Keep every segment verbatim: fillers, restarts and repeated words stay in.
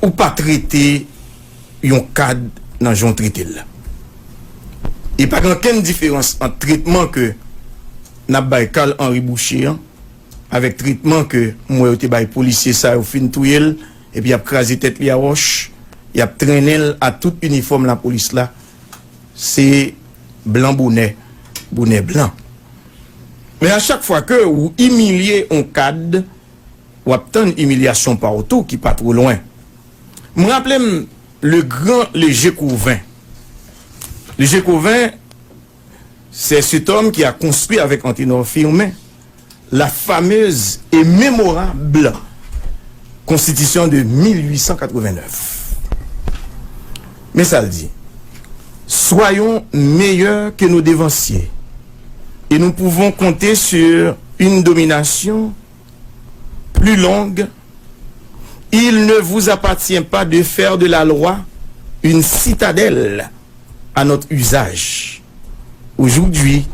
ou pa trete yon kad nan jan w trete l la. E pa gen okenn diferans ant tretman ke n ap bay Carl Henry Boucher an avèk tretman ke m wè yo te bay polisye sa yo fin touye l, epi y ap kraze tèt li a wòch, y ap trennen l a tout inifòm lapolis la, se blan bonè, bonè blan. Men a chak fwa ke ou imilye yon kad, w ap tann imilyasyon pa w tou ki pa two lwen. M raple m le gran Léger Cauvin. Léger Cauvin, c'est cet homme qui a construit avec Anténor Firmin la fameuse et mémorable Constitution de mille huit cent quatre-vingt-neuf. Men sa l di, soyons meilleurs que nos devanciers et nous pouvons compter sur une domination plus longue. Il ne vous appartient pas de faire de la loi une citadelle à notre usage. Aujourd'hui,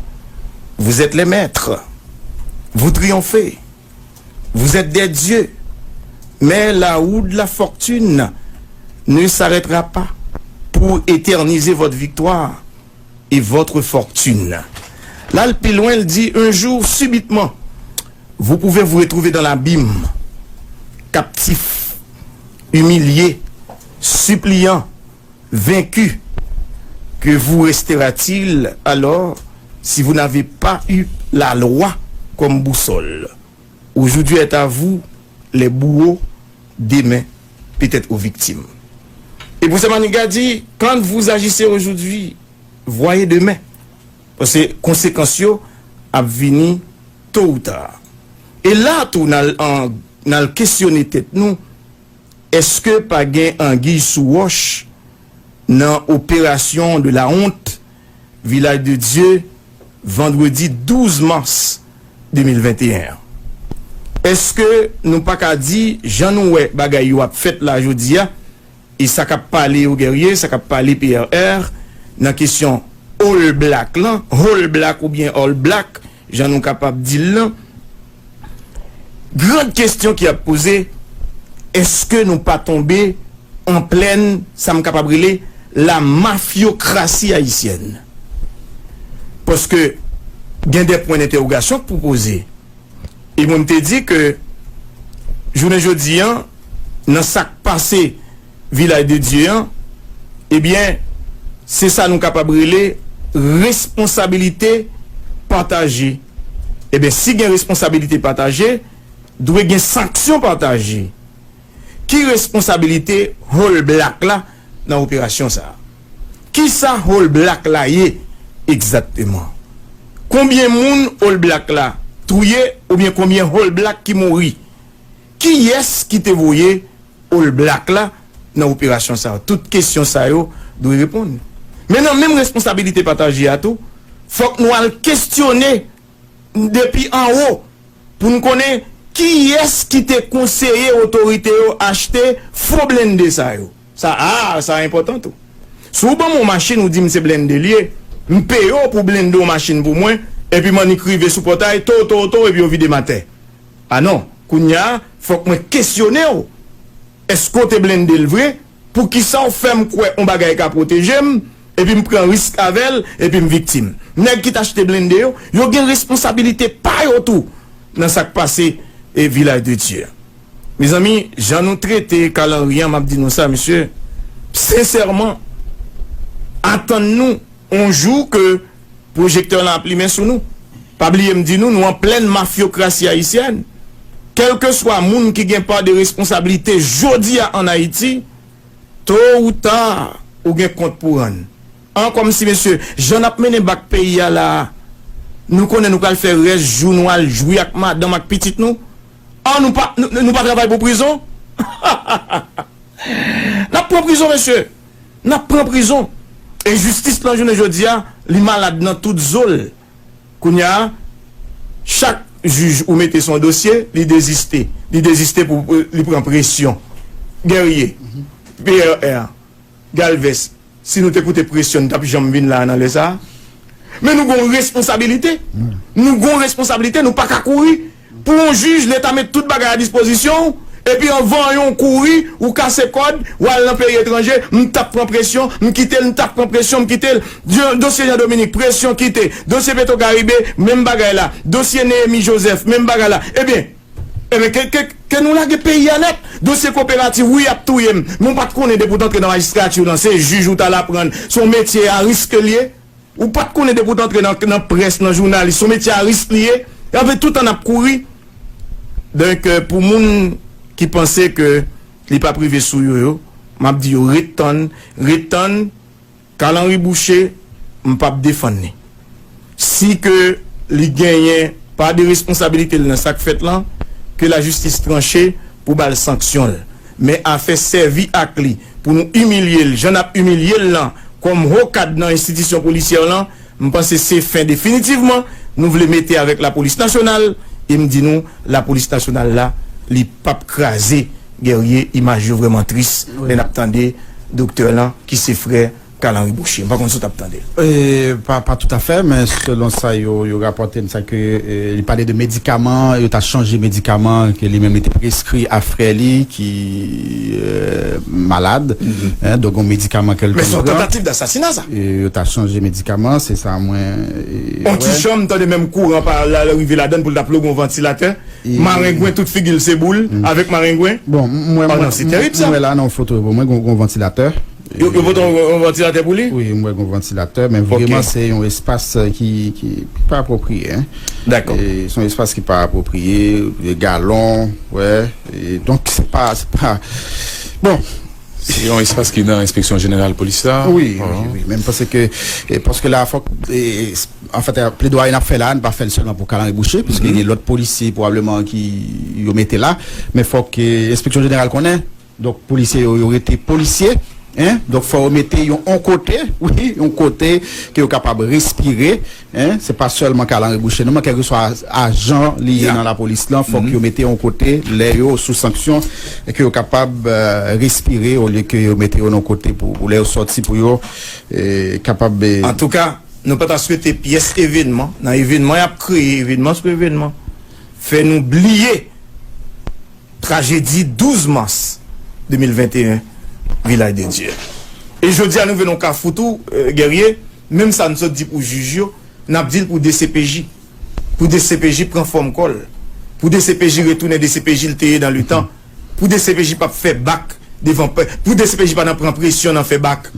vous êtes les maîtres. Vous triomphez. Vous êtes des dieux. Mais la roue de la fortune ne s'arrêtera pas pour éterniser votre victoire et votre fortune. Là, le plus loin, il dit, un jour, subitement, vous pouvez vous retrouver dans l'abîme, captif, humilié, suppliant, vaincu. Que vous restera-t-il alors si vous n'avez pas eu la loi comme boussole? Aujourd'hui est à vous les bourreaux, demain peut-être aux victimes. E Pwofesè Manigat di, quand vous agissez aujourd'hui, voyez demain. Paske konsekans yo ap vini to ou ta. E la tou, n al, an, n al kesyone tèt nou, èske pa gen angiy sou wòch nan operasyon de la honte, Vilaj de Dye, vandredi douz mas de mil venteyen an? Èske nou pa ka di, jan nou wè bagay yo ap fèt la jodi a, e sa k ap pale yo Guerrier, sa k ap pale P R R, nan kesyon All Black lan, All Black oubyen All Black, jan nou kapab di l lan, gran kesyon ki ap poze, èske nou pa tonbe an plèn sa m kapab rele la mafyokrasi ayisyèn? Paske gen de pwen dentèwogasyon k pou poze. E mwen m te di ke jounen jodi an, nan sa k pase Vilaj de Dye an, ebyen, se sa nou kapab rele responsabilite pataje. Ebyen, si gen responsabilite pataje, dwe gen sanksyon pataje. Ki responsabilite All Black la nan operasyon sa a? Kisa All Black la ye egzakteman? Konbyen moun All Black la touye oubyen konbyen All Black ki mouri? Kiyès ki te voye All Black la nan operasyon sa a? Tout kesyon sa yo dwe reponn. Men nan menm responsabilite pataje a tou, fòk nou al kesyone depi anwo pou n konnen kiyès ki te konseye otorite yo achte fo blende sa yo. Sa, a, sa enpòtan tou. Si w ban m yon machin, ou di m se blende l ye, m peye w pou w blende yon machin pou mwen, epi m annik rive sou pòtay, to, to, to, epi yo vide m atè. A non, kounye a, fòk mwen kesyone w. Èske w te blende l vre? Poukisa w fè m kwè yon bagay ka pwoteje m, epi m pran risk avè l, epi m viktim? Nèg ki t achte blende yo, yo gen responsabilite pa yo tou nan sa k pase e Vilaj de Dye a. Mezanmi, jan nou trete Carl Henry an, m ap di nou sa, mesye, sensèman, atann nou yon jou ke pwojektè lan ap limen sou nou. Pa bliye m di nou, nou an plèn mafyokrasi ayisyèn. Kèlkeswa moun ki gen pa de responsablite jodi a ann Ayiti, to ou ta, ou gen kont pou rann. An kòmsi, mesye, jan n ap mennen bak peyi a la a, nou konnen nou pral fè rès jou nou al jwi ak madanm ak pitit nou? An nou pa, nou, nou pa travay pou prizon? N ap pran prizon, mesye. N ap pran prizon. E jistis lan jounen jodi a, li malad nan tout zo l. Kounye a, chak jij ou mete sou yon dosye, li deziste. Li deziste pou, pou li pran presyon. Guerrier, P R R, Galvez, si nou te koute presyon, n t ap janm vin la a nan lè sa a? Men nou gon responsabilite. Nou gon responsabilite, nou pa ka kouri. Pou yon jij, Leta met tout bagay a dispozisyon w, Epi anvan yon kouri, ou kase kòd, ou al nan peyi etranje, m t ap pran presyon, m kite l, m t ap pran presyon, m kite l. Dosye Jean Dominique, presyon kite. Dosye Petro Caribe, menm bagay la. Dosye Néhémie Joseph, menm bagay la. Ebyen, ebyen, ke, ke, ke nou lage peyi a nèt. Dosye kooperativ, wi, y ap touye m. Men w pa t konnen depi w t antre nan majistrati lan, se jij ou t al aprann. Se yon metye a risk li ye. Ou pa t konnen depi w t antre nan, nan près, nan jounalis, se yon metye a risk li ye. Anfen, toutan n ap kouri. Donk, euh, pou moun ki panse ke li p ap rive sou yo, yo, m ap di yo, ret tann, ret tann, Carl Henry Boucher, m p ap defann li. Si ke li genyen pa de responsabilite l nan sa k fèt lan, ke lajistis tranche pou ba l sanksyon l. Men afè sèvi ak li pou nou imilye l, jan n ap imilye l lan, kòm ho kad nan enstitisyon polisyè lan, m panse se fen definitivman nou vle mete avèk lapolis nasyonal, e m di nou, lapolis nasyonal la, li p ap kraze, Guerrier, imaj yo vrèman tris, wi, lè n ap tande doktè lan, ki se frè Carl Henry Boucher. M pa konn si w t ap tande l. E, pa, pa toutafè, men selon sa yo, yo rapòte m, sa ke, e, li pale de medikaman, yo ta chanje medikaman ke li menm li te preskri a frè li ki, e, malad. Mhm. Hein, donk, yon medikaman ke l konn pran. Men se yon tantativ dasasina, sa. E, yo ta chanje medikaman, se sa mwen, e, wè. On ti chanm, tande menm kouran pa la, la rive ladann pou l ta ploge yon vantilatè. E, marengwen, tout figi l se boul, mm, avèk marengwen. Bon, m-, mwen, oh, mwen, non, se mwen, terib, sa. Mwen la nan foto, bon, mwen gon, gon vantilatè. Yo, yo pote yon, yon vantilatè pou li? Wi, mwen gon vantilatè, men, ok, vrèman, se yon espas, euh, ki, ki pa apwopriye, hein. Dakò. E se yon espas ki pa apwopriye, de galon, wè. E donk, se pa, se pa, bon. Se yon espas ki nan enspeksyon jeneral polis la? Wi, wi, wi. Men m panse ke, e, paske la, fòk, e, anfèt, e, pledwaye n ap fè la, n pa fè l sèlman pou Carl Henry Boucher, piske gen lòt polisye, pwobableman, ki yo mete la. Men fòk, e, enspeksyon jeneral konnen. Donk, polisye yo, yo rete polisye, hein? Donk, fò yo mete yo yon kote, wi, yon kote ke yo kapab respire, hein? Se pa sèlman Carl Henry Boucher, non, men kèlkeswa ajan li ye nan lapolis lan, fòk yo mete yon kote, lè yo sou sanksyon, ke yo kapab, euh, respire, olye ke yo mete yo nan kote pou, pou lè yo sòti pou yo, eh, kapab, eh, antouka, nou pa ta swete pyès evènman, nan evènman y ap kreye, evènman sou evènman, fè nou bliye trajedi douz mas de mil venteyen, Vilaj de Dye. E jodi a, nou vin nan kafou tou, euh, Guerrier, menm sa n sot di pou jij yo, n ap di l pou D C P J. Pou D C P J pran fòm kò l. Pou D C P J retounen D C P J l te ye nan letan. Pou D C P J p ap fè bak devan pèp. Pou D C P J pa nan pran presyon nan fè bak.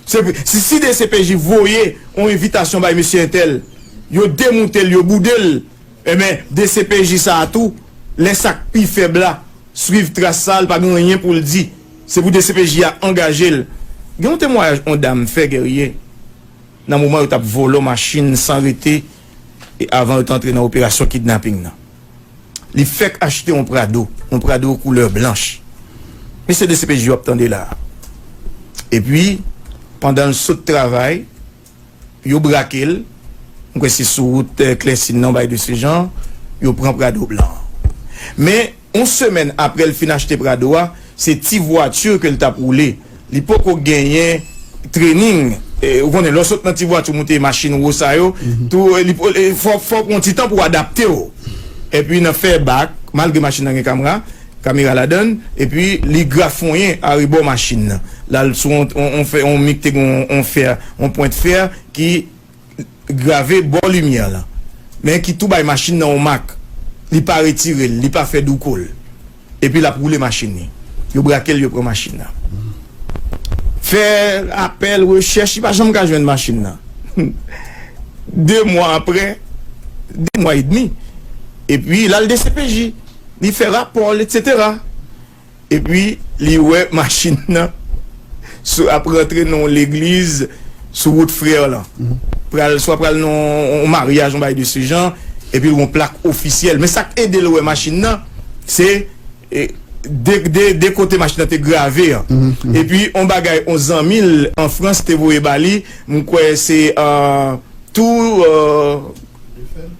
Se, si, si D C P J voye yon envitasyon bay mesye entèl, yo demoute l, yo boude l, Ebyen, D C P J sa a tou, lè sa k pi fèb la swiv tras sa a, li pa gen anyen pou l di. Se pou D C P J a angaje l. Gen yon temwayaj yon dam fè, Guerrier, nan moman yo t ap vòlò machin san rete, e avan yo t antre nan operasyon kidnaping nan. Li fèk achte yon Prado, yon Prado koulè blanch. Mesye D C P J w ap tande la a. Epi, pandan l sot travay, yo brake l, m kwè se sou wout, eh, Klèsin nan, yon bagay de se jan, yo pran Prado blan an. Men, yon semèn apre l fin achte Prado a, se ti vwati ke l t ap woule. Li poko genyen trening. Eh, ou konnen, lè w sot nan ti vwati, w moute machin wo sa yo, tou, eh, li po-, eh, fò, fò w pran yon ti tan pou w adapte w. Epi nan fè bak, malgre machin nan gen kamera, kamera ladann, epi li grafonyen arebò machin nan. L al sou yon, yon, yon fè, yon mi k te gen yon, yon fè, yon pwent fè ki grave bò limyè lan. Men ki tou bay machin nan yon mak. Li pa retire l, li pa fè douko l. Epi l ap woule machin li. Yo brake l, yo pran machin nan. Fè apèl, rechèch, li pa janm ka jwenn machin nan. De mwa apre, de mwa edmi, epi l al D C P J. Li fè rapò l, etsetera. Epi, li wè machin nan sou, ap rantre nan yon legliz sou wout Frè lan. Pral, swa pral nan yon, yon maryaj, yon bagay de se jan, epi l wè yon plak ofisyèl. Men sa k ede l wè machin nan, se, e, de, de, de kote machin nan te grave an. Epi, yon bagay, yon zanmi l an Frans te voye ba li, m kwè se, euh, Tour, euh,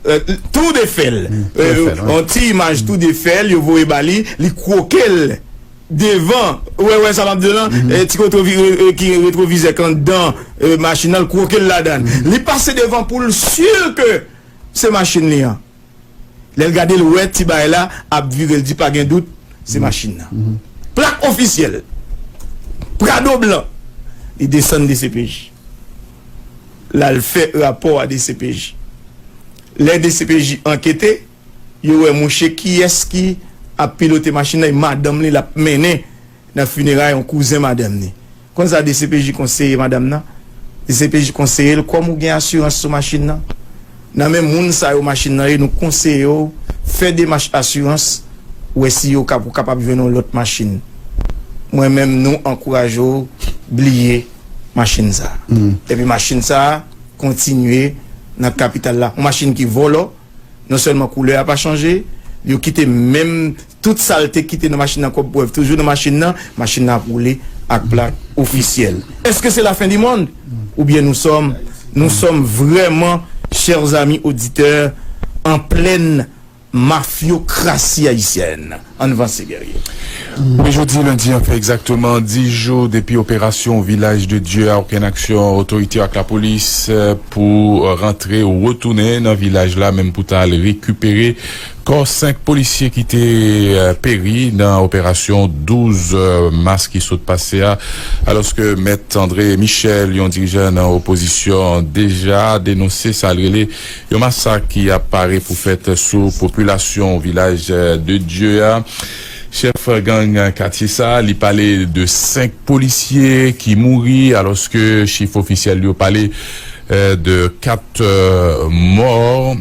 euh, Tour Eiffel. Yon ti imaj Tour Eiffel, yo voye ba li, li kwoke l devan. Ou wè, wè sa m ap di w lan? Eh, ti retwovi-, eh, eh, ki retwovizè k anndan, eh, machin nan, l kwoke l ladan l. Li pase devan pou l si ke se machin li an. Lè l gade, l wè ti bagay la ap vire, l di pa gen dout, Se machin nan. Plak ofisyèl. Prado blan. Li desann D C P J. L al fè rapò a D C P J. Lè D C P J ankete, yo wè mouche kiyès ki ap pilote machin nan, e madanm li l ap mennen nan fineray yon kouzen madanm li. Konn sa D C P J konseye madanm nan? D C P J konseye l, kòm ou gen asirans sou machin nan, nan men moun sa yo machin nan ye, nou konseye w fè demach asirans, wè si yo kap, ou kapab jwenn yon lòt machin. Mwen menm, nou ankouraje w bliye machin sa. Epi machin sa kontinye nan kapital la. Yon machin ki vòlò, non sèlman koulè a pa chanje, yo kite menm tout salte ki te nan machin nan kòm prèv toujou nan machin nan, machin nan ap woule ak plak ofisyèl. Èske se lafen di mond? Oubyen nou sòm, nou sòm vrèman, chers amis auditeurs, en pleine mafyokrasi ayisyèn? Ann vanse, Guerrier. Wi, jodi lendi an fè egzakteman dis jou depi operasyon Vilaj de Dye a, okenn aksyon otorite ak lapolis, eh, pou rantre ou retounen nan vilaj la, menm pou ta al rekipere kò senk polisye ki te, eh, peri nan operasyon douz, eh, mas ki sot pase a, alòske Mèt André Michel, yon dirijan nan opozisyon, deja denonse sa l rele yon masak ki ap pare pou fèt sou popilasyon Vilaj, eh, de Dye a. Chèf gang katye sa, li pale de senk polisye ki mouri, alòske chif ofisyèl yo pale, eh, de kat, eh, mò.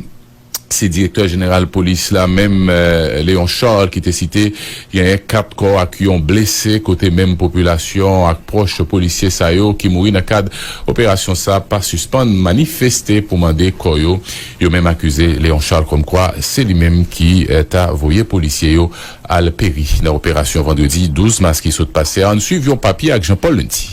Se direktè jeneral polis la menm, eh, Léon Charles, ki te site genyen kat kò ak yon blese, kote menm popilasyon ak pwòch polisye sa yo ki mouri nan kad operasyon sa pa sispann manifeste pou mande kò yo. Yo menm akize Léon Charles kòmkwa se li menm ki, eh, ta voye polisye yo al peri nan operasyon vandredi douz mas ki sot pase a. Ann swiv yon papye ak Jean Paul Lundy.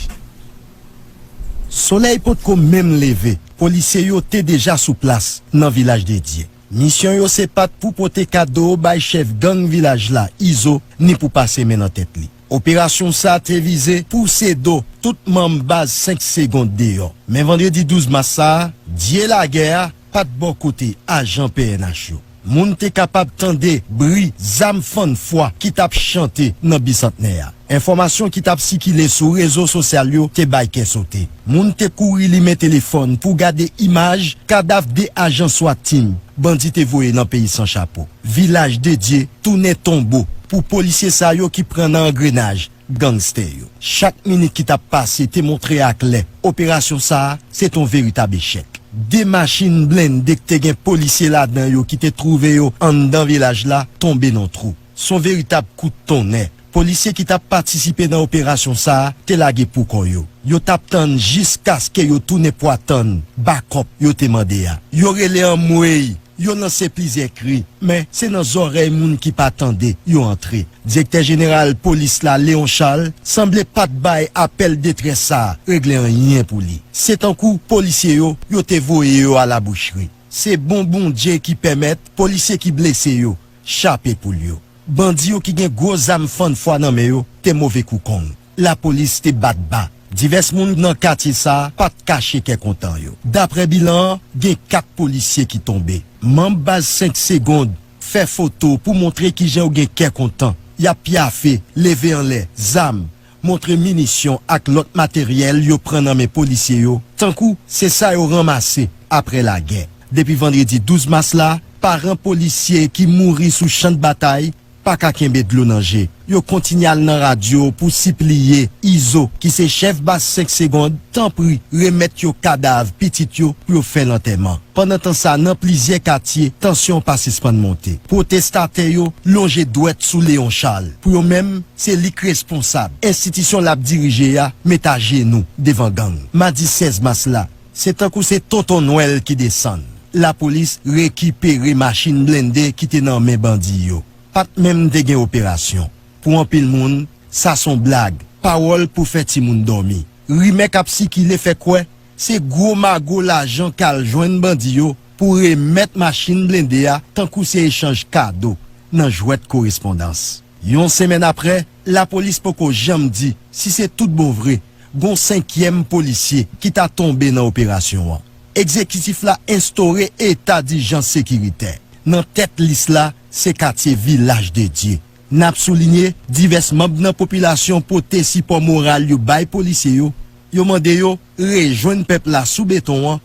Solèy potko menm leve, polisye yo te deja sou plas nan Vilaj de Dye. Misyon yo se pa t pou pote kado bay chèf gang vilaj la, Izo, ni pou pase men nan tèt li. Operasyon sa te vize pouse do tout manm baz senk Segond deyò. Men vandredi douz mas sa a, dye lagè a pa t bò kote ajan P N H yo. Moun te kapab tande bri zam fann fwa ki t ap chante nan Bisantnè a. Enfòmasyon ki t ap sikile sou rezo sosyal yo te bay kè sote. Moun te kouri limen telefòn pou gade imaj kadav de ajan swat team bandi te voye nan peyi san chapo. Vilaj de Dye tounen tonbo pou polisye sa yo ki pran nan angrenaj gangstè yo. Chak minit ki t ap pase te montre aklè operasyon sa a se t on veritab echèk. De machin blende k te gen polisye ladan yo ki te twouve yo anndan vilaj la tonbe nan twou. S on veritab kout tonnè. Polisye ki t ap patisipe nan operasyon sa a te lage poukò yo. Yo t ap tann jiskaske yo tounen pwa tann bakòp yo te mande a. Yo rele anmwey! Yo lanse plizyè kri, men se nan zòrèy moun ki pa tande yo antre. Direktè jeneral polis la, Léon Charles, sanble pa t bay apèl detrès sa a regle anyen pou li. Se tankou polisye yo, yo te voye yo alabouchri. Se bon Bondye ki pèmèt polisye ki blese yo chape poul yo. Bandi yo ki gen gwo zam fann fwa nan men yo te move kou kong. Lapolis te bat ba. Divès moun nan katye sa a pa t kache kè kontan yo. Daprè bilan an, gen kat polisye ki tonbe. Manm baz senk Segond fè foto pou montre kijan yo gen kè kontan. Y ap pyafe, leve anlè, zam, montre minisyon ak lòt materyèl yo pran nan men polisye yo, tankou se sa yo ranmase apre lagè. Depi vandredi douz mas la, paran polisye ki mouri sou chan batay pa ka kenbe dlo nan je. Yo kontinye al nan radyo pou sipliye Izo, ki se chèf baz senk Segond, tanpri remèt yo kadav pitit yo pou yo fè lantèman. Pandan tan sa, nan plizyè katye, tansyon an pa sispann monte. Pwotestatè yo lonje dwèt sou Léon Charles. Pou yo menm, se li k responsab. Enstitisyon l ap dirije a met ajenou devan gang. Madi sèz mas la, se tankou se Tonton Nwèl ki desann. Lapolis rekipere machin blende ki te nan men bandi yo. Pa t menm te gen operasyon. Pou anpil moun, sa s on blag, pawòl pou fè timoun dòmi. Rimè k ap sikile fè kwè se gwo mago lajan k al jwenn bandi yo pou remèt machin blende a tankou se echanj kado nan jwèt korespondans. Yon semèn aprè, lapolis poko janm di si se tout bon vre gon senkyèm polisye ki ta tonbe nan operasyon an. Egzekitif la enstore eta dijans sekiritè. Nan tèt lis la, se katye Vilaj de Dye, N ap soulinye, divès manm nan popilasyon pote sipò moral yo bay polisye yo. Yo mande yo rejwenn pèp la sou beton an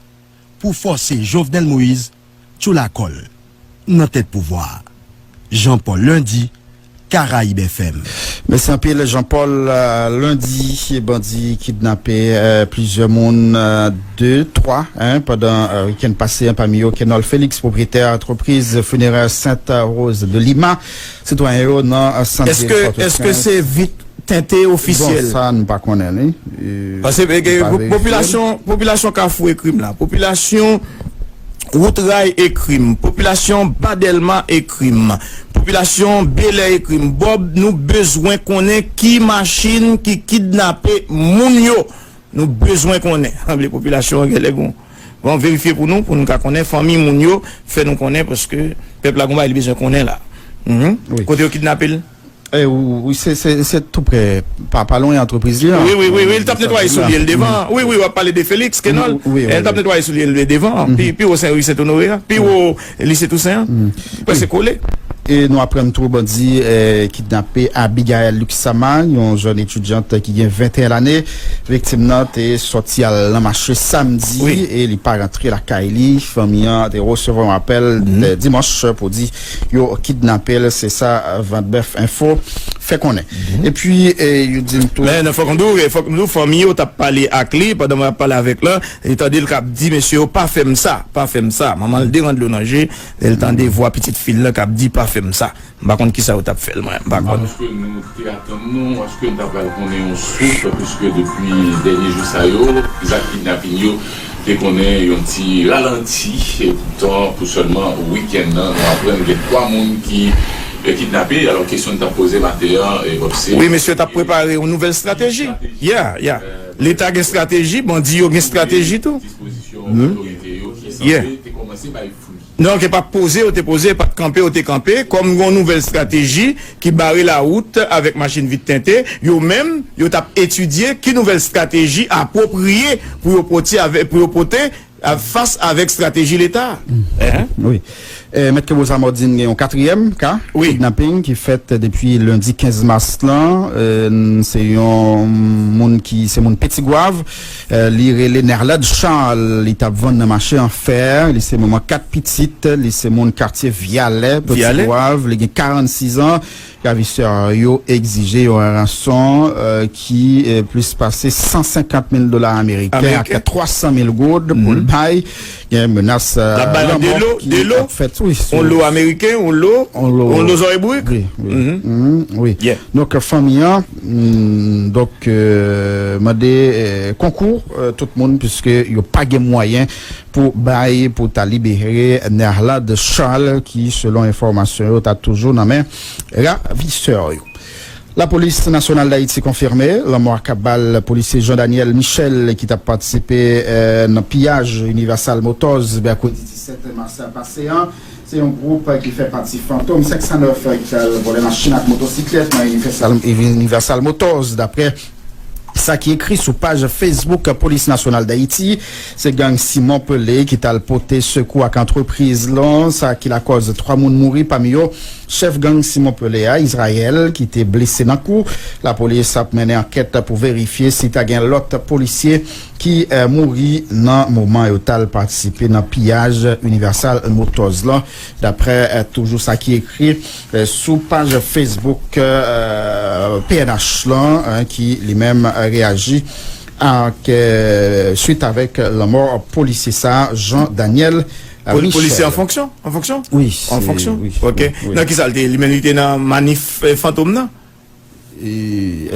pou fòse Jovenel Moïse tchoula kò l nan tèt pouvwa a. Jean Paul Lundi, Caraïbes F M. Mèsi anpil, Jean Paul. Euh, Lundi, bandi kidnape, euh, plizyè moun, euh, de, twa, hein, pandan, euh, wikenn pase, hein, pami yo Kenol Félix, pwopriyetè antrepriz finerè Sainte Rose de Lima. Sitwayen yo nan, euh, sant vil Pòtoprens. Èske se vit tente ofisyèl? Bon, sa, nou pa konnen, li. Euh, Paske, eh, nou pa verifye l. Popilasyon, popilasyon Kafou e Krim la, popilasyon Wout Ray e Krim, popilasyon Ba Dèlma e Krim, popilasyon Bèlè e Krim. Bòb, nou bezwen konnen ki machin ki kidnape moun yo. Nou bezwen konnen. Sanble popilasyon an genlè gon. Bon, verifye pou nou, pou nou ka konnen. Fanmi moun yo, fè nou konnen, paske pèp la gon bagay li bezwen konnen la. Mhm. Wi. Kote yo kidnape l? Eh, wi, wi, se, se, se tou prè, pa, pa lwen antrepriz li an. Wi, wi, wi, wi, li t ap netwaye soulye l devan. Wi, wi, w ap pale de Félix Kenol. Wi, wi, wi. Eh, li t ap netwaye soulye l devan. Pi, pi wo Sen, ri Sent Onore a. Pi wo Lise Tousen an. Prèske kole. E nou aprann tou bandi, eh, kidnape Abigail Luxama, yon jèn etidyant ki gen venteyen lane. Viktim nan te sòti al nan mache samdi e li pa rantre lakay li. Fanmi an te resevwa yon apèl, eh, dimanch pou di yo kidnape l. Se sa, eh, Vant Bèf Enfo fè konnen. Epi, eh, yo di m tou. Men, fòk m di w, fòk m di w, fanmi yo t ap pale ak li pandan mwen ap pale avèk la. E tande l k ap di, mesye yo, pa fè m sa, pa fè m sa. Manman l de rann dlo nan je, lè l tande vwa pitit fi l lan k ap di, pa fè m sa. M pa konn kisa yo t ap fè l, mwen. M pa konn. Paske nou te atann nou, èske n ta pral konnen yon swit, piske depi dènye jou sa yo, zak kidnapin yo te konnen yon ti ralanti, e poutan, pou sèlman wikenn nan, nou aprann gen twa moun ki, eh, kidnape. Alò, kesyon n t ap poze maten an, eh, Bob, se... Wi, mesye t ap prepare yon nouvèl estrateji. Yeah, yeah. Leta gen estrateji, bandi yo gen estrateji tou. Dispozisyon otorite yo ki sanble te kòmanse bay fwi. Non, ke pa poze, yo te poze, pa t kanpe, yo te kanpe. Kòm yon nouvèl estrateji ki bare lawout avèk machin vit tente, yo menm, yo t ap etidye ki nouvèl estrateji apwopriye pou yo pote avè-, pou yo pote a, fas avèk estrateji Leta a. Wi. Eh, Mèt Kebos Amodine gen yon katriyèm ka kidnaping ki fèt depi lendi kenz mas lan. Eh, se yon moun ki, se moun Petit Goâve. Eh, li rele Nerlade Charles. Li t ap vann nan mache an fè. Li se manman kat pitit. Li se moun katye Vyalè, Petit Goâve. Li gen karannsis an. Ravisè yo egzije yon ranson, eh, ki, eh, plis pase san senkant mil dola ameriken ak twa san mil goud pou l bay. Gen menas, eh, lanmò ki ap fèt. Wi, on lo ameriken, on lo, on lo zòrèy bourik. Wi, wi. Wi. Donk, fanmi an, mm, donk, eh, mande, eh, konkou, eh, tout moun, piske yo pa gen mwayen pou bay, pou ta libere Nerlade Charles, ki, selon enfòmasyon yo, ta toujou nan men ravisè yo. Lapolis Nasyonal d Ayiti konfime lanmò ak bal polisye Jean Daniel Michel ki t ap patisipe, eh, nan piyaj Universal Motors mèkredi disèt mas pase an. Se yon gwoup ki fè pati Fantom senk san nèf ki t al vòlè machin ak motosiklèt nan Universal, Universal Motors, daprè sa ki ekri sou paj Facebook Polis Nasyonal d Ayiti. Se gang Simon Pelé ki t al pote sekou ak antrepriz lan, sa ki lakòz twa moun mouri, pami yo chèf gang Simon Pelé a, Israël, ki te blese nan kou. Lapolis ap mennen ankèt pou verifye si ta gen lòt polisye ki, eh, mouri nan moman yo t al patisipe nan piyaj Universal Motors lan, daprè, eh, toujou sa ki ekri, eh, sou paj Facebook, eh, P N H lan, eh, ki li menm reyaji ak, eh, swit avèk lanmò polisye sa, Jean Daniel, eh, Michel. Polisye an fonksyon? An fonksyon? Wi, an fonksyon. Wi, wi. Ok. Nan ki sa l te ye? Li menm li te nan manif, eh, Fantom nan?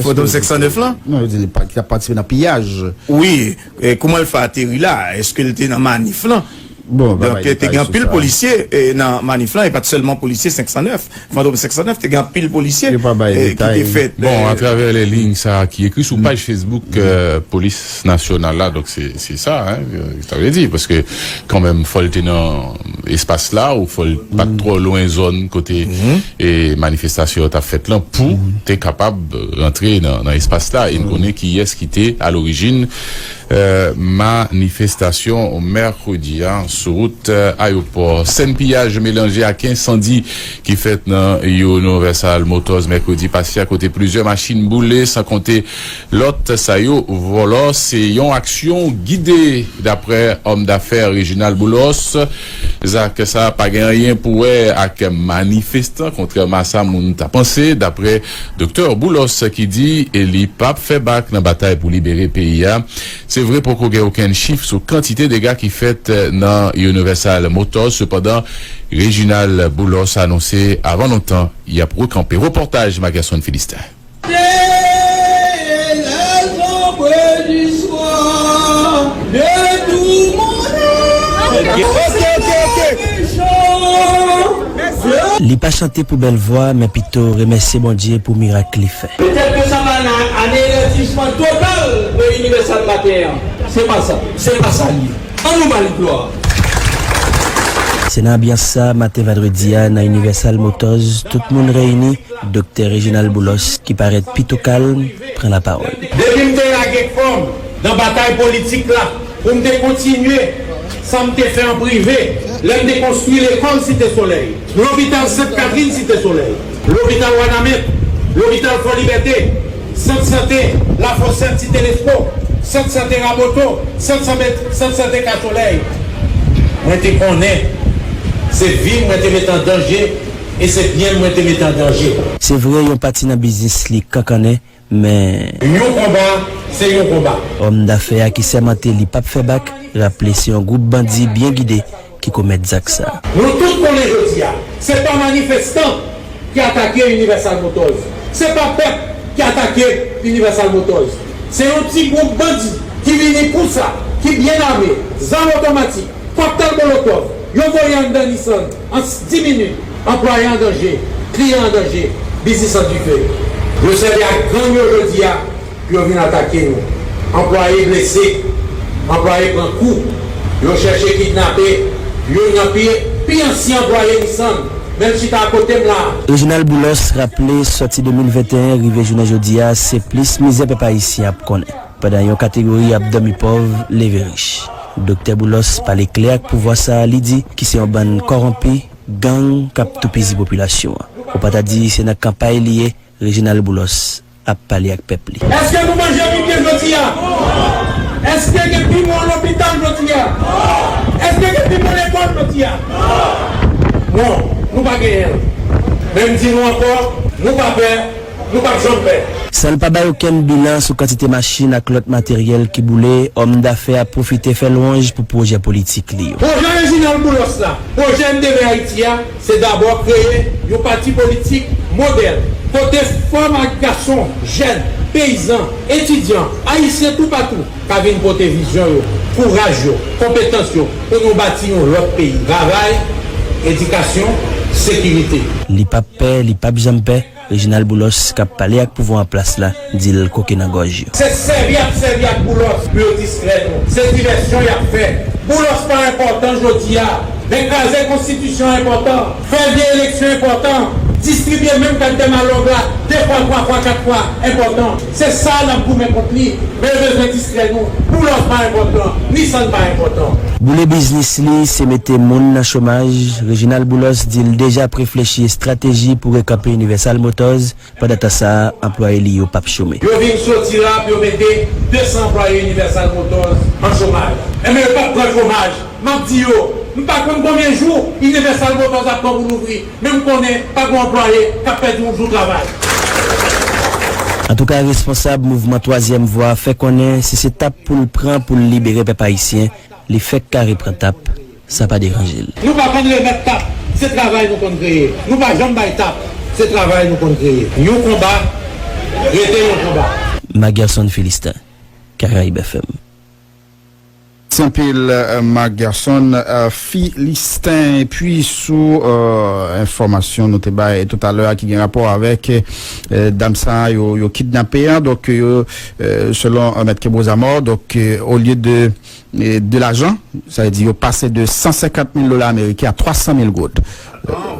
Fantom senk san nèf lan? Non, yo di li pa, ki t ap patisipe nan piyaj. Wi, e kouman l fè ateri la? Èske l te nan manif lan? Bon, donk, te gen anpil polisye, e, nan manif lan, e pa t sèlman polisye senk san nèf. Fantom senk san nèf, te gen anpil polisye, e, ki te fèt. Bon, atravè lè liy sa ki ekri sou paj Facebook, e, Polis Nasyonal la, donk se, se sa, hein, e, sa vle di, paske kanmenm, fò l te nan espas la, ou fò l pa t twò lwen zòn kote, e, manifestasyon an t ap fèt lan pou te kapab rantre nan, nan espas la. E n konnen kiyès ki te a lorijin Eh, manifestasyon mèkredi a sou wout, eh, ayewopò. Sèn piyaj melanje ak ensandi ki fèt nan Universal Motors mèkredi pase a, kote plizyè machin boule, san konte lòt sa yo vòlò. Se yon aksyon gide, daprè òm dafè Reginald Boulos. Zak sa a pa gen anyen pou wè ak manifestan, kontrèman a sa moun ta panse, daprè Doktè Boulos, ki di li p ap fè bak nan batay pou libere peyi a. Se vre, poko gen okenn chif sou kantite dega ki fèt nan Universal Motors, sepandan, Reginald Boulos anonse avan lontan y ap rekanpe. Repòtaj Makerson Philistin. Li pa chante pou bèl vwa, men pito remèsye Bondye pou mirak li fè. Petèt ke sa va nan ane lè jijman total de Universal maten an. Se pa sa. Se pa sa li ye. An nou ba li glwa. Se nan anbyans sa, maten vandredi a, nan Universal Motors, tout moun reyini, Doktè Reginald Boulos, ki parèt pito kalm, pran lapawòl. Depi m te lage kò m nan batay politik la, pou m te kontinye sa m te fè an prive, lè m te konstwi lekòl Site Solèy, lopital Sent Katrin Site Solèy, lopital Wanament, lopital Fò Libète, sant sante Lafòsèt Site Lespo, sant sante Raboto, sant sante, sant sante Ka Solèy. Mwen te konnen se vi m mwen te mete an danje e se byen m mwen te mete an danje. Se vre, yon pati nan biznis li kankannen, men yon konba, se yon konba. Òm dafè a ki sèmante li p ap fè bak, raple se yon gwoup bandi byen gide ki komèt zak sa. Nou tout konnen jodi a, se pa manifestan ki atake Universal Motors. Se pa pèp ki atake Universal Motors. Se yon ti gwoup bandi ki vini pou sa, ki byen ame, zam otomatik, kòktèl molotòv, yo voye anndan Nissan, an dis minit, anplwaye an danje, kliyan an danje, biznis an dife. Yo sèvi ak gang yo jodi a pou yo vin atake nou. Anplwaye blese, anplwaye pran kou, yo chèche kidnape youn nan pi, pi ansyen anplwaye Nissan, menm chita akote m la. Reginald Boulos raple sòti de mil venteyen rive jounen jodi a, se plis mizè pèp ayisyen ap konnen. Pandan yon kategori ap dòmi pòv, leve rich. Doktè Boulos pale klè ak pouvwa sa a, li di ki se yon bann kòwonpi, gang k ap toupizi popilasyon an. Ou pa ta di se nan kanpay li ye, Reginald Boulos ap pale ak pèp li. Èske nou manje pi byen jodi a? Èske gen pi bon lopital jodi a? Èske gen pi bon lekòl jodi a? Non, nou pa genyen l. Men m di nou ankò, nou pa pè, nou p ap janm pè. San l pa bay okenn bilan sou kantite machin ak lòt materyèl ki boule, òm dafè a pwofite fè lwanj pou pwojè politik li yo. Pwojè Reginald Boulos la, pwojè M D V Ayiti a, se dabò kreye yon pati politik modèn, kote fanm ak gason, jèn, peyizan, etidyan, ayisyen toupatou ka vin pote vizyon yo, kouraj yo, konpetans yo pou nou bati yon lòt peyi. Travay, edikasyon, sekirite. Li p ap pè, li p ap janm pè. Reginald Boulos k ap pale ak pouvwa an plas la, di l koke nan gòj yo. Se sèvi y ap sèvi ak Boulos pou yo distrè nou. Se divèsyon y ap fè. Boulos pa enpòtan jodi a, men kraze konstitisyon an enpòtan, fè vye eleksyon enpòtan, distribye menm kat dèmalòg la de fwa, twa fwa, kat fwa enpòtan. Se sa n ap goumen kont li. Men yo bezwen distrè nou. Boulos pa enpòtan, Nissan pa enpòtan. Boule biznis li, se mete moun nan chomaj. Reginald Boulos di l deja ap reflechi estrateji pou rekanpe Universal Motors. Pandan tan sa a, anplwaye li yo p ap chome. Yo vin soti la pou yo mete de san anplwaye Universal Motors an chomaj. Enben, yo p ap pran chomaj. M ap di yo, m pa konn konbyen jou Universal Motors ap pran pou louvri, men m konnen pa gen anplwaye k ap pèdi yon jou travay. Antouka, responsab mouvman Twazyèm Vwa fè konnen si se tap pou l pran pou l libere pèp ayisyen, li fèk kare pran tap, sa pa deranje l. Nou pa konn remèt tap, se travay nou konn kreye. Nou pa janm bay tap, se travay nou konn kreye. Yon konba rete yon konba. Magerson Philistin, Caraïbes F M. Mèsi anpil, eh, Marc Gerson, eh, Philistin. Epi sou, eh, enfòmasyon nou te bay toutalè a ki gen rapò avèk, eh, dam sa yo, yo kidnape an. Donk, yo, eh, selon, eh, Mèt Kebreaux Zamor, donk, eh, olye de, e, de lajan, sa vle di yo pase de san senkant mil dola ameriken a twa san mil goud.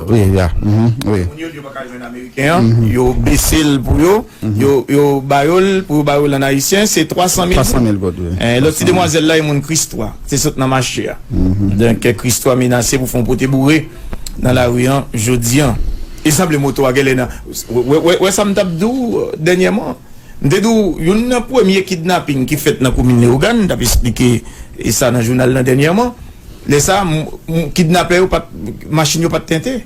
Wi, ya, mhm, wi. Moun yo di yo pa ka jwenn ameriken an, yo bese l pou yo, yo, yo ba yo l, pou yo ba yo l an ayisyen, se twa san mil goud. Twa san mil goud, wi. Eh, lòt ti demwazèl la, e moun Kristwa, se sot nan mache a. Donk, eh, Kristwa menase pou fè yon pote boure nan lari an, jodi an. E sanble moto a genlè nan, wè, wè, wè, wè sa m t ap di w, eh, dènyèman. M te di w, youn nan premye kidnaping ki fèt nan komin Leyogàn, m t ap esplike e sa nan jounal lan dènyèman. Lè sa, m, m, kidnapè yo pa t, machin yo pa t tente.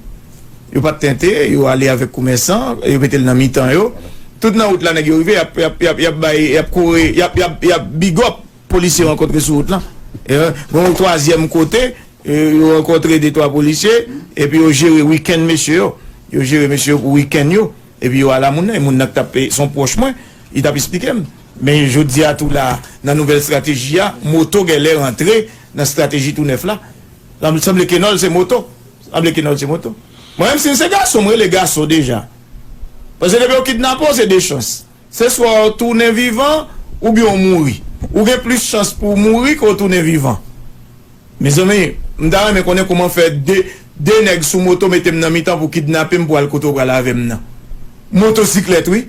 Yo pa t tente, yo ale avèk komèsan, yo mete l nan mitan yo. Tout nan wout la, nèg yo rive, y ap, y ap, y ap, y ap bay, y ap kore, y ap, y ap, y ap big up polisye yo rankontre sou wout lan. E, gen yon twazyèm kote, e, yo rankontre de twa polisye, epi yo jere wikenn mesye yo. Yo jere mesye yo pou wikenn yo. Epi yo ala moun nan, e moun nan k t ap, se yon pwòch mwen, li t ap esplike m. Men jodi a tou la, nan nouvèl estrateji a, moto genlè rantre nan estrateji tou nèf la. Sanble, sanble Kenòl se moto. Sanble Kenòl se moto. Mwen menm si m se gason, m rele gason deja. Paske depi yo kidnape w, se de chans. Se swa w tounen vivan, oubyen w mouri. Ou gen plis chans pou w mouri ke w tounen vivan. Mezanmi, m ta renmen konnen kòman fè de, de nèg sou moto mete m nan mitan pou kidnape m pou al kote w pral avè m nan. Motosiklèt, wi.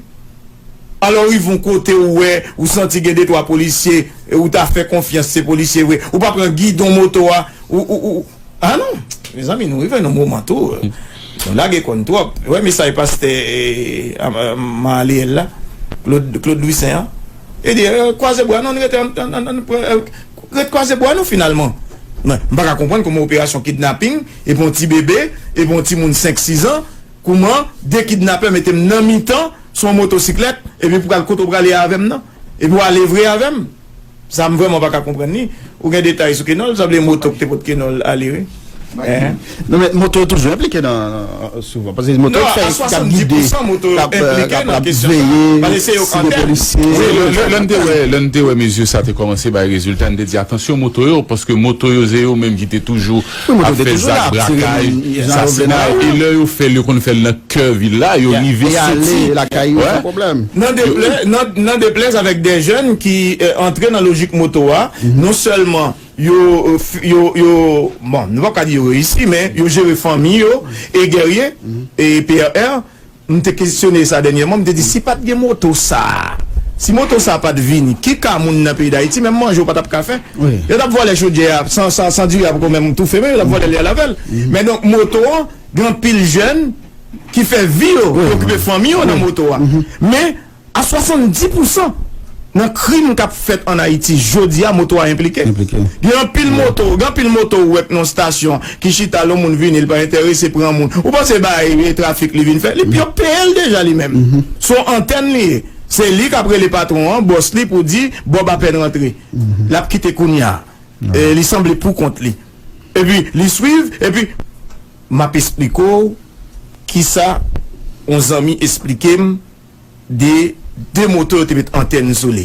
Alò, w rive yon kote ou wè, ou santi gen de twa polisye, e ou ta fè konfyans se polisye vre. Ou pa pran gidon moto a, ou, ou, ou, a non, mezanmi, nou rive nan moman tou. Nou lage kò n twòp. Wè mesaj pastè, eh, a, a, Marleyèl la, Claude, Claude Louissaint an. Li di, eh, kwaze bra nou, ann rete, ann, ann, ann, ann pran, eh, ret kwaze bra nou finalman. Men, m pa ka konprann kòman operasyon kidnaping, epi yon ti bebe, epi yon timoun senk, sis an, kòman de kidnapè mete m nan mitan, se yon motosiklèt, epi pou al kote w prale avè m nan, epi w ale vre avè m. Sa m vrèman pa ka konprann li. Ou gen detay sou Kenòl, sanble moto k te pot Kenòl ale, wi. Eh. Non, men moto yo toujou enplike nan, nan, souvan. Paske moto yo k fè, k ap gide, k ap, eh, k ap, k ap veye, tire polisye. Wi, lè, lè, lè n te wè, lè n te wè mezi sa te kòmanse bay rezilta, n te di, "Atansyon moto yo," paske moto yo, se yo menm ki te toujou ap fè zak brakay, sasinay, e lè yo fè l, yo konn fè l nan kè vil la, yo rive soti lakay yo san pwoblèm. Nan deplè, nan, nan deplèz avèk de jèn ki, eh, antre nan lojik moto a, non sèlman yo, eh, f-, yo, yo, bon, nou p ap ka di yo reyisi, men yo jere fanmi yo, e Guerrier, e P R R, m te kesyone sa dènyèman, m te di, si pa t gen moto sa a, si moto sa a pa t vini, ki ka moun nan peyi Dayiti, menm manje yo pa t ap ka fè. Yo t ap vòlè chodyè a, san, san, san diri a poko menm toufe, men yo t ap vòlè li al avè l. Men donk, moto an, gen anpil jèn ki fè vi yo, ki okipe fanmi yo nan moto a. Men, a swasanndis pousan nan krim k ap fèt ann Ayiti jodi a, moto a enplike. Gen anpil moto, gen anpil moto ou wè k nan stasyon ki chita, lè yon moun vini, li pa enterese pran moun. Ou panse bay, eh, trafik li vin fè? Li, yo peye l deja li menm. Se yon antèn li ye. Se li k ap rele patwon an, bòs li pou di, Bob apèn rantre. L ap kite kounye a. Eh, li sanble pou kont li. Epi, li swiv, epi, m ap esplike w kisa yon zanmi esplike m de de moto yo te met antèn sou li.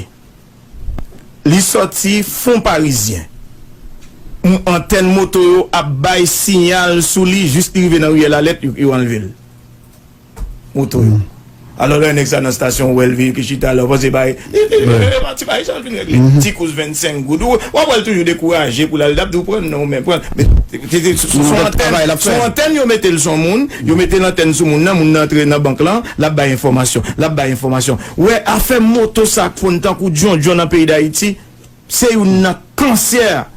Li sòti Fon Parizyen. M, antèn moto yo ap bay siyal sou li jis li rive nan riyèl Alèt, yo, yo anlve l. Moto yo. Alò, lè nèg sa nan stasyon, ou wè l vini ki chita la, ou panse bay, li, li, li, li, li, ti bay sa l vin regle. Ti kous vennsenk goud. Ou, w ap wè l toujou dekouraje pou l al, l ap di w pran l non, men pran l. Men, se, se, se, se yon antèn, se yon antèn yo mete l sou yon moun, yo mete l antèn sou moun nan, moun nan antre nan bank lan, l ap bay enfòmasyon, l ap bay enfòmasyon. Ou wè, afè moto sa k fonn tankou djondjon nan peyi Dayiti, se youn nan kansè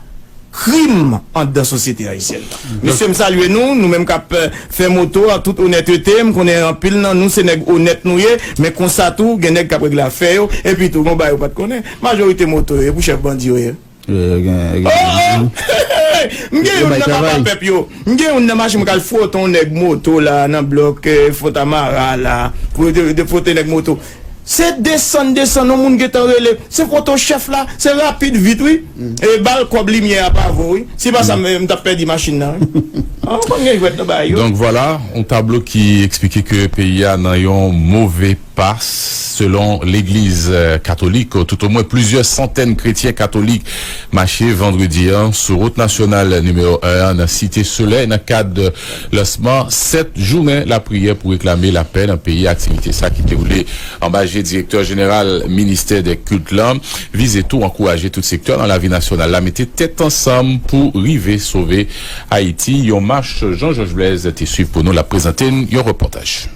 krim anndan sosyete ayisyèn nan. Mesye, m salye nou, nou menm k ap, eh, fè moto an tout onètete, m konnen anpil nan nou se nèg onèt nou ye, men konsa tou, gen nèg k ap regle afè yo, epi tou, gon bagay yo pa t konnen. Majorite moto yo, e pou chèf bandi yo ye. M gen youn nan papa pèp yo. M gen youn nan machin mwen k al fwote yon nèg moto la nan blòk, eh, Fontamara la. Fwote, fwote nèg moto. Se desann, desann, yon moun gentan rele. Se fwote chèf la, se rapid vit, wi. E ba l kòb limyè a pa vo, wi. Si pa sa, m, m t ap pèdi machin nan, wi. An, konn gen jwèt nan bagay yo. Donk, vwala, yon tablo ki eksplike ke peyi a nan yon move Pas, selon legliz, eh, katolik. Toutomwen plizyè santèn kretyen katolik mache vandredi an sou wout nasyonal nimewo en an nan Site Solèy nan kad lansman sèt jounen lapriyè pou reklame lapè nan peyi. Aktivite sa ki dewoule anba je direktè jeneral ministè dè kilt lan vize tou ankouraje tout sektè nan lavi nasyonal la mete tèt ansanm pou rive sove Ayiti. Yon mach Jean Georges Blaise te swiv pou nou, l ap prezante n yon repòtaj.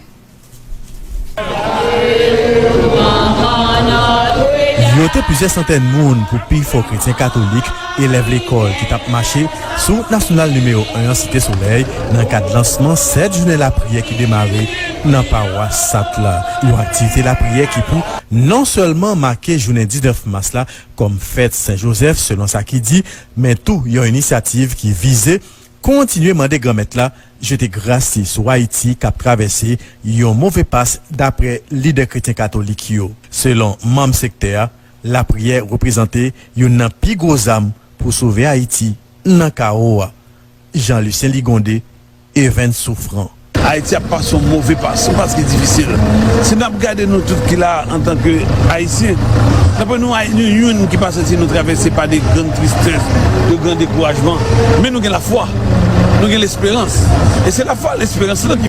Yo te plizyè santèn moun, pou pi fò kretyen katolik, elèv lekòl ki t ap mache sou wout nasyonal nimewo en an Site Solèy, nan kad lansman sèt jounen lapriyè ki demare nan pawas Sat la. Yon aktivite lapriyè ki pou non sèlman make jounen diznèf mas la kòm fèt Sen Jozèf, selon sa ki di, men tou yon inisyativ ki vize kontinye mande Granmèt la jete gras li sou Ayiti k ap travèse yon move pas, daprè lidè kretyen katolik yo. Selon manm sektè a, lapriyè reprezante youn nan pi gwo zam pou sove Ayiti nan kawo a. Jean Lucien Ligonde, Evens Souffrant. Ayiti ap pase yon move pas, yon pas ki difisil. Si n ap gade nou tout ki la antanke Ayisyen, n ap wè nou, nou youn ki pa santi nou travèse pa de gran tristès, de gran dekourajman. Men nou gen lafwa, nou gen lesperans. E se lafwa, lesperans lan ki